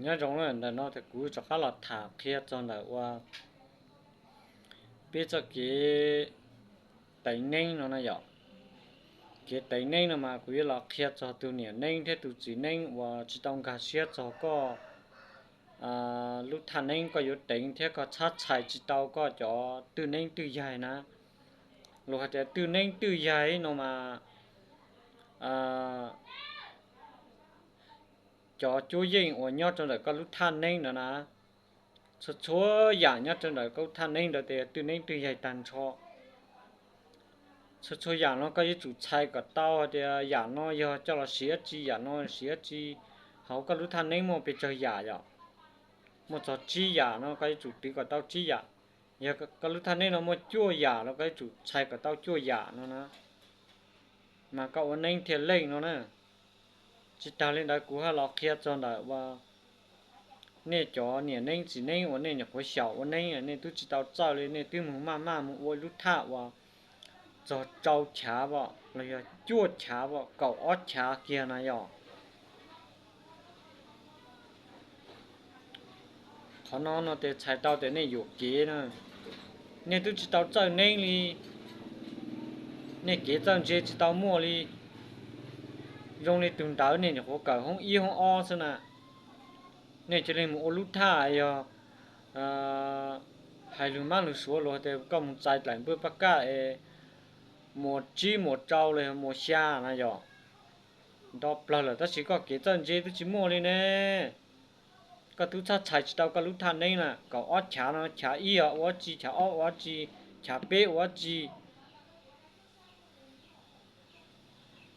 Nyob zoo, ntawm no kuv rov qab los tham qhia txog ntawm ua peb txoj kev teev neeb no na yom. Kev teev neeb no mas kuv yuav los qhia txog tus niam neeb thiab tus txiv neeb uas tsis tau nkag siab txog koj lub thaj neeb koj yuav teev thiab koj txhab txhais tsis tau koj cov twj neeb twj yaig na. Luag hais tias twj neeb twj yaig no mas cov cuab yeej uas nyob rau ntawm koj lub thaj neeb ntawd na, txhua txhua yam nyob rau ntawm koj lub thaj neeb ntawd tes twj neeb twj yaig tag nrho. Txhua txhua yam no koj yuav tsum txhais kom tau hais tias yam no yog coj los siv dab tsi, yam no siv dab tsi. Hauv koj lub thaj neeb muaj pes tsawg yam yom? Muaj txog tsib yam no koj yuav tsum twv kom tau tsib yam. Yog koj lub thaj neeb no muaj cuaj yam los koj yuav tsum txhais kom tau cuaj yam no na, mas koj ua neeb thiaj leej no na. Tsis tas li ntawd kuv haj los qhia txog ntawm ua nej cov niam neeb txiv neeb uas nej nyuam qhuav xyaum ua neeb, nej twb tsis tau txawj li, nej twb mus maj maj mus ua lub thaj uas txog rau chav los yog cuaj chav, kaum ob chav kiag na yom. Qhov no no tes txhais tau tias nej yuam kev na. Nej twb tsis tau txawj neeb li, nej kev txawj ntse tsis tau muaj li. Zoo li tus ntawd nej nyuam qhuav kawm hoob ib hoob ob xwb na, nej cia li mus ua lub thaj yog hais lus mab lus suav luag tias koj mus txais dlaim npawj paj kaj es muas tsib muas rau los yog muas xya na yom. Nto plawg lawm tab sis koj kev txawj ntse twb tsis muaj li ne. Koj twb txhab txhais tsis tau koj lub thaj neeb na, kaum ob chav no, chav ib ua dab tsi, chav ob ua dab tsi, chav peb ua dab tsi.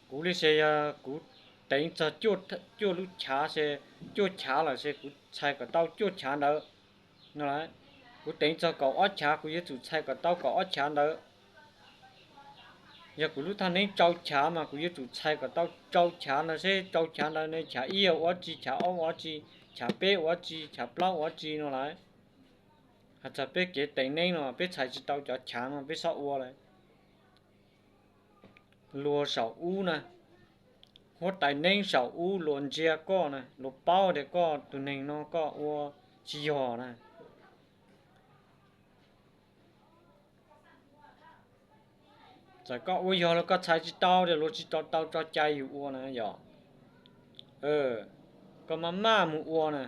Kuv li ces yog kuv teev txog cuaj lub chav ces, cuaj chav lawm ces kuv txhais kom tau cuaj chav ntawd no. Kuv teev txog kaum ob chav kuv yuav tsum txhais kom tau kaum ob chav ntawd. Yog kuv lub thaj neeb rau chav mas kuv yuav tsum txhais kom tau rau chav ntawd seb rau chav ntawd ne chav ib ua dab tsi, chav ob ua dab tsi, chav peb ua dab tsi, chav plaub ua dab tsi no lawm. Hais txog peb kev teev neeb no peb txhais tsis tau cov chav no peb txhob ua lawm. Luag saum ub na, huab tais neeb saum ub luag ntsia koj na, luag paub tias koj tus neeg no koj ua tsis yog na. Txawm koj ua yog los koj txhais tsis tau tias luag tsis tau tso cai yus ua na yom. Koj maj maj mus ua na,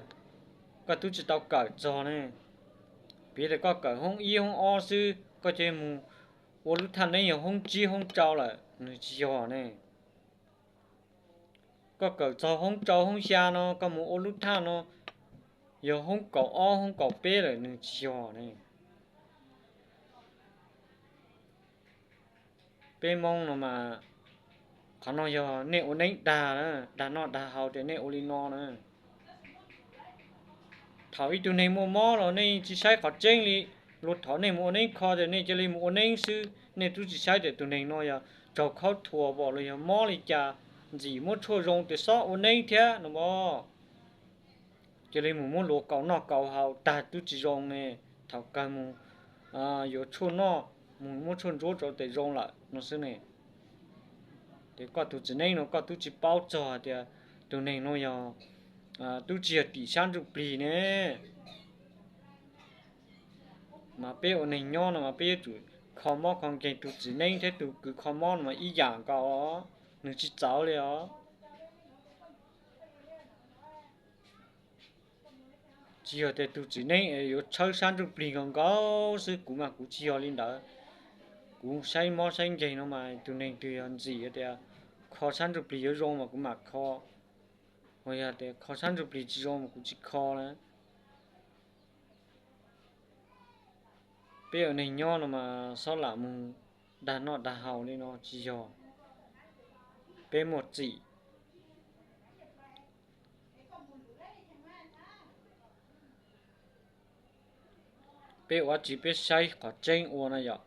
koj twb tsis tau kawm txog ne. Piv tias koj kawm hoob ib hoob ob xwb koj cia li mus ua lub thaj neeb yog hoob tsib hoob rau lawm nws tsis yog ne. Koj kawm txog hoob rau hoob xya no koj mus ua lub thaj no yog hoob kaum ob hoob kaum peb lawm nws tsis yog ne. Peb Hmoob no mas, qhov no yog nej ua neeb dag, dag noj dag haus tias nej ua li no na. Thaum ib tug neeg muaj mob los nej tsis saib qhov tseeb li, luag thov nej mus ua neeb kho tias nej cia li mus ua neeb xwb, nej twb tsis saib tias tus neeg no yog raug khaub thuas pom los yog mob li cas, ntxim muab tshuaj zoo tias xob ua neeb thiab no mas. Cia li mus muab luag kaus noj kaus haus tag twb tsis zoo ne, thaum kawg mus yuav tshuaj noj, mus muab tshuaj ntsuab rau tes zoo lawm no xwb ne. Ces koj tus txiv neeb no koj twb tsis paub txog hais tias tus neeg no yog, twb tsis yog tim sab ntsuj plig ne. Mas peb ua neeg nyob no mas peb yuav tsum kho mob kho nkeeg, tus txiv neeb thiab tus kws kho mob no mas ib yam nkaus, nws tsis txawv li os. Tsis yog tias tus txiv neeb yuav tshawb sab ntsuj plig nkaus nkaus xwb, kuv mas kuv tsis yog li ntawd. Kuv saib mob saib nkeeg no mas tus neeg twg yog ntxim tias kho sab ntsuj plig yuav zoo mas kuv mam kho, ho yog tias kho sab ntsuj plig tsis zoo mas kuv tsis kho na. Peb ua neeg nyob no mas xob lam mus dag noj dag haus li no tsis yog. Peb muaj txim. Peb ua tsis, peb saib qhov tseeb ua na yom.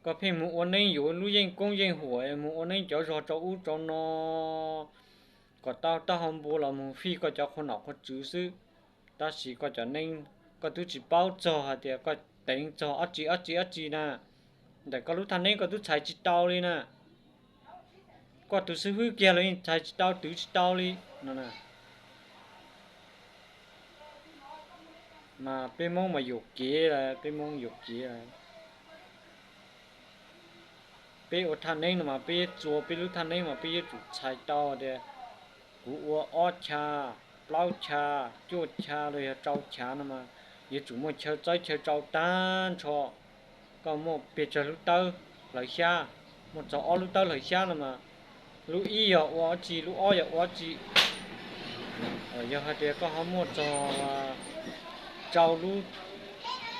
Koj pheej mus ua neeb yuav lub yeej koob yeej huam, mus ua neeb cov zog rau ub rau no, kom tau taub hau npua los mus fij koj cov qhua nom qhua tswv xwb. Tab sis koj cov neeb, koj twb tsis paub txog hais tias koj teev txog ob tsi ob tsi ob tsi na, ntawm koj lub thaj neeb koj twb txhais tsis tau li na. Koj tus xib hwb kiag los yeej txhais tsis tau, twv tsis tau li no na. Mas peb Hmoob mas yuam kev lawm, peb Hmoob yuam kev lawm. Peb ua thaj neeb no mas peb yuav txua peb lub thaj neeb mas peb yuav tsum txhais tau tias kuv ua ob chav, plaub chav, cuaj chav los yog rau chav no mas yuav tsum muaj chaw txawb chaw rau tag nrho. Koj muaj pes tsawg lub tawb hlawv xyab, muaj txog ob lub tawb hlawv xyab no mas lub ib yog ua dab tsi, lub ob yog ua dab tsi. Yog hais tias koj ho muaj txog rau lub,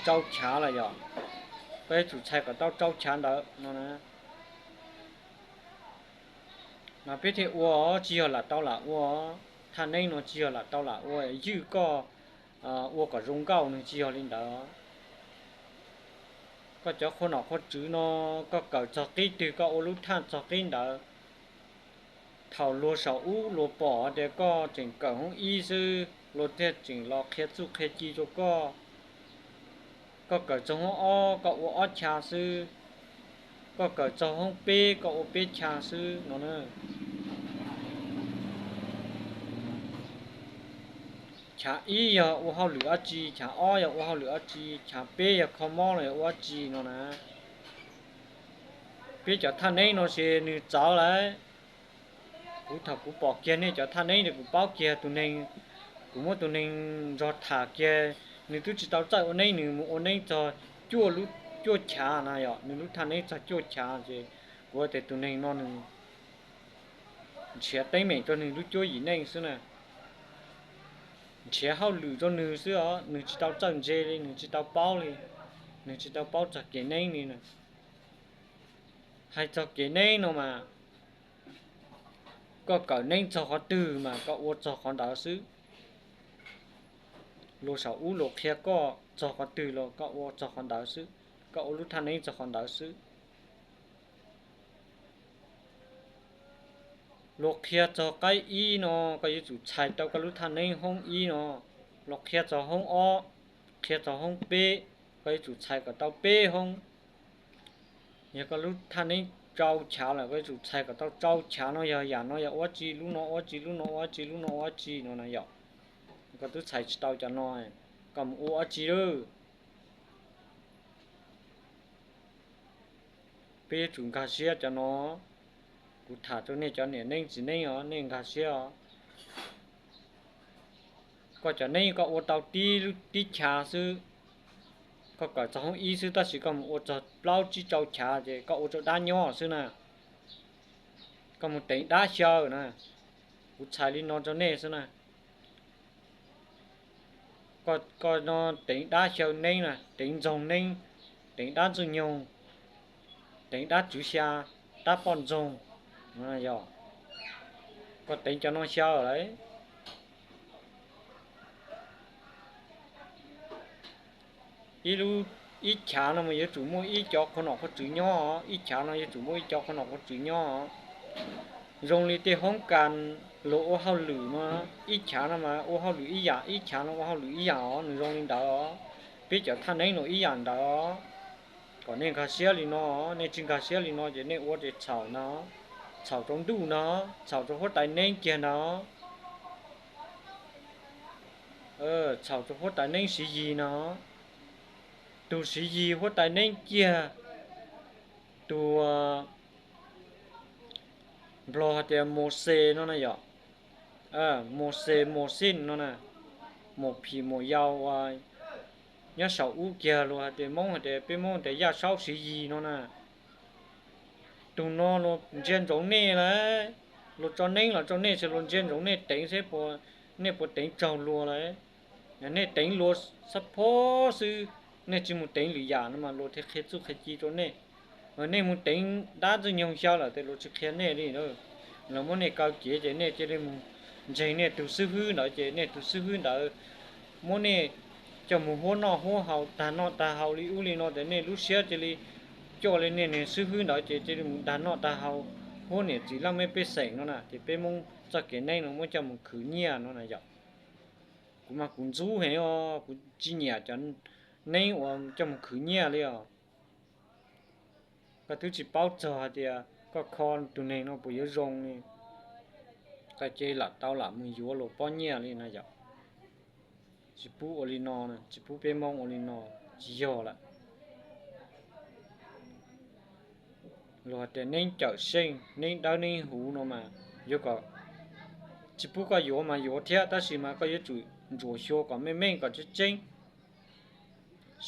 rau chav lawm yog, koj yuav tsum txhais kom tau rau chav ntawd no na. Mas peb thiaj ua, tsis yog lam tau lam ua. Thaj neeb no tsis yog lam tau lam ua, ywj koj ua kom zoo nkauj, nws tsis yog li ntawd. Koj cov qhua nom qhua tswv no, koj kawm txog qib twg koj ua lub thaj txog qib ntawd. Thaum luag saum ub luag pom tias koj tseem kawm hoob ib xwb, luag thiaj tseem los qhia txuj qhia ci rau koj. Koj kawm txog hoob ob koj ua ob chav xwb, koj kawm txog hoob peb koj ua peb chav xwb no na. Chav ib yog ua hauj lwm dab tsi, chav ob yog ua hauj lwm dab tsi, chav peb yog kho mob los yog ua dab tsi no na. Peb cov thaj neeb no ces nws txawv lawm. Kuv thaum kuv pom kiag nej cov thaj neeb ces kuv paub kiag tus neeg, kuv muab tus neeg nrog tham kiag, nws twb tsis tau txawj ua neeb nws mus ua neeb txog cuaj lub, cuaj chav na yom, nws lub thaj neeb txog cuaj chav ces kuv tias tus neeg no nws nrhiav teeb meem rau nws lub cuab yim neej xwb na. Nrhiav hauj lwm rau nws xwb os, nws tsis tau txawj ntse li, nws tsis tau paub li, nws tsis tau paub txog kev neeb li na. Hais txog kev neeb no mas koj kawm neeb txog qhov twg mas koj ua txog qhov ntawd xwb. Luag saum ub luag qhia koj txog qhov twg los koj ua txog qhov ntawd xwb, koj ua lub thaj neeb txog qhov ntawd xwb. Luag qhia txog qaib ib no, koj yuav tsum txhais tau koj lub thaj neeb hoob ib no. Luag qhia txog hoob ob, qhia txog hoob peb, koj yuav tsum txhais kom tau peb hoob. Yog koj lub thaj neeb rau chav lawm koj yuav tsum txhais kom tau rau chav no yog yam no yog ua tsi, lub no ua tsi, lub no ua tsi, lub no ua tsi no na yom. Koj twb txhais tsis tau cov no, koj mus ua ua tsi lawm. Peb yuav tsum nkag siab cov no. Kuv tham rau nej cov niam neeb txiv neeb os, nej nkag siab os. Koj cov neeb koj ua tau tib lub tib chav xwb, koj kawm txog hoob ib xwb tab sis koj mus ua txog plaub tsib rau chav ces koj ua rau dab nyob xwb na. Koj mus teev dab xyaw na. Kuv txhais li no rau nej xwb na. Koj no teev dab xyaw neeb na, teev ntxoog neeb, teev dab ntxwg nyoog, teev dab tswv xya, dab poj ntxoog, yog koj teev cov no xyaw lawm. Ib lub, ib chav no mas yuav tsum muaj ib cov qhua nom qhua tswv nyob, ib chav no yuav tsum muaj ib cov qhua nom qhua tswv nyob. Zoo li tej hoob kas luag ua hauj lwm no, ib chav no mas ua hauj lwm ib yam, ib chav no ua hauj lwm ib yam os, nws zoo li ntawd os. Peb cov thaj neeb no ib yam ntawd os. Kom nej nkag siab li no, nej tsis nkag siab li no ces nej ua ces txhaum no, txhaum rau ntuj no, txhaum rau huab tais neeb kiag no, txhaum rau huab tais neeb Siv Yis no. Tus Siv Yis huab tais neeb kiag, tus Nplog hais tias Mauxes no na yom, Mauxes, Mauxes no na, mus phim mus yau uas nyob saum ub kiag luag hais tias Hmoob hais tias peb Hmoob tias Yaj Saub Siv Yis no na. Tus no luag ntsia ntsoov nej lawm, luag tso neeb los rau nej ces luag ntsia ntsoov nej teev seb puas, nej puas teev raug luag lawm. Yog nej teev luag xab phob xwb, nej tsis mus teev lwm yam no mas luag thiaj qhia txuj qhia ci rau nej. Nej mus teev dab ntxwg nyoog xyaw lawm ces luag tsis qhia nej li. Luag muab nej kaw kiag ces nej cia li mus ntseeg nej tus xib hwb ntawd ces nej tus xib hwb ntawd muab nej coj mus huab noj huab haus tag noj tag haus li ub li no ces nej lub siab cia li coj li nej niag xib hwb ntawd ces cia li mus dag noj dag haus huab niam txiv laj mej pej xeem no na. Ces peb Hmoob txoj kev neeb no muab coj mus khwv nyiaj no na yom. Kuv mas kuv ntxub heev os, kuv tsis nyiam cov neeb uas coj mus khwv nyiaj li os. Koj twb tsis paub txog hais tias koj kho tus neeg no puas yuav zoo li, koj cia li lam tau lam mus yuav luag pob nyiaj li no yom. tsis pub ua li no, tsis pub peb Hmoob ua li no, tsis yog lawm. Luag tias neeb cawm seej, neeb dawb neeb huv no mas, yuav kom tsis pub koj yuav mas yuav thiab, tab sis mas koj yuav tsum ntsuas xyuas kom meej meej kom tseeb tseeb,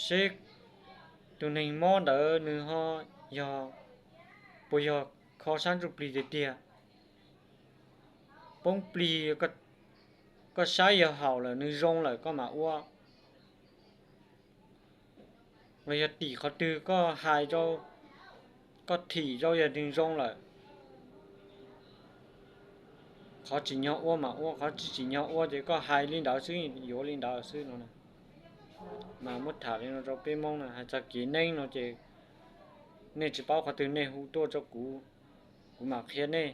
seb tus neeg mob ntawd nws ho yog, puas yog kho sab ntsuj plig tiag tiag. Poob plig, koj saib yog haum lawm nws zoo lawm koj mam ua, los yog tim qhov twg koj hais rau, koj thim rau yog nws zoo lawm, qhov tsim nyog ua mas ua, qhov tsis tsim nyog ua ces koj hais li ntawd xwb, yuav li ntawd xwb no. Mas muab tham li no rau peb Hmoob na, hais txog kev neeb no ces nej tsis paub qhov twg nej hu tuaj rau kuv, kuv mam qhia nej.